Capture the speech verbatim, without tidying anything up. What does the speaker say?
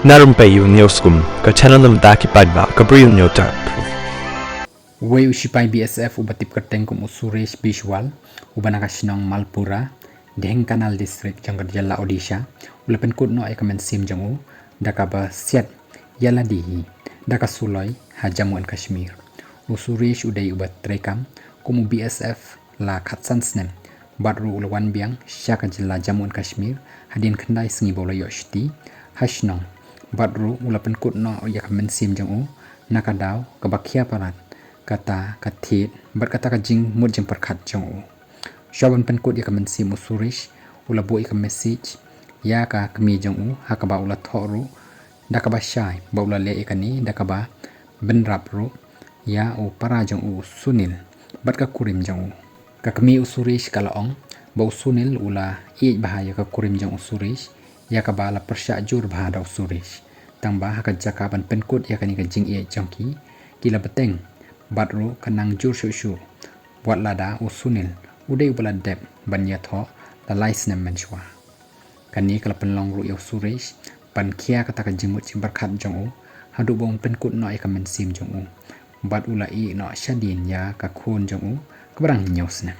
Na rympei ïa u News Kum, ka channel na bynta ki paidbah ka Bri u Hynñiewtrep. Uwei u sipai B S F uba tip kyrteng kum u Suresh Biswal, uba na ka shnong Malpura, Dhengkanal District jong ka jylla Odisha, u la pynkut noh ïa ka mynsiem jong u da kaba siat ïa lade hi da ka suloi ha Jammu and Kashmir. U Suresh u dei uba treikam kum u B S F la khatsan snem, bad ruh u la wan biang sha ka jylla Jammu and Kashmir hadien khyndai sngi ba u la ïoh shuti ha shnong, bad ruh u la pynkut noh ïa ka mynsiem jong u na ka daw kaba khia palat kata ka thied bad kata ka jingmut jingpyrkhat jong u. Shuwa ban pynkut ïa ka mynsiem, u Suresh u la buh ïa ka message ïa ka kmie jong u, ha kaba u la thoh ruh da kaba shai ba u la leh ïa kane da kaba bynrap ruh ïa u para jong u, u Sunil, bad ka kurim jong u. Ka kmie u Suresh ka la ong ba u Sunil u la ïeit bha ïa ka kurim jong u Suresh, ïa kaba la pyrshah jur bha da u Suresh. Tangba ha ka jaka ban pynkut ïa kane ka jingïeit jong ki, ki la bteng bad ruh ka nang jur shuh shuh, wat lada u Sunil u dei uba la dep ban ïathoh la lai snem mynshuwa. Kane ka la pynlong ruh ïa u Suresh ban khia kata ka jingmut jingpyrkhat jong u, haduh ba un pynkut noh ïa ka mynsiem jong u, bad u la ïeh noh shadien ïa ka khun jong u kaba dang hynñiew snem.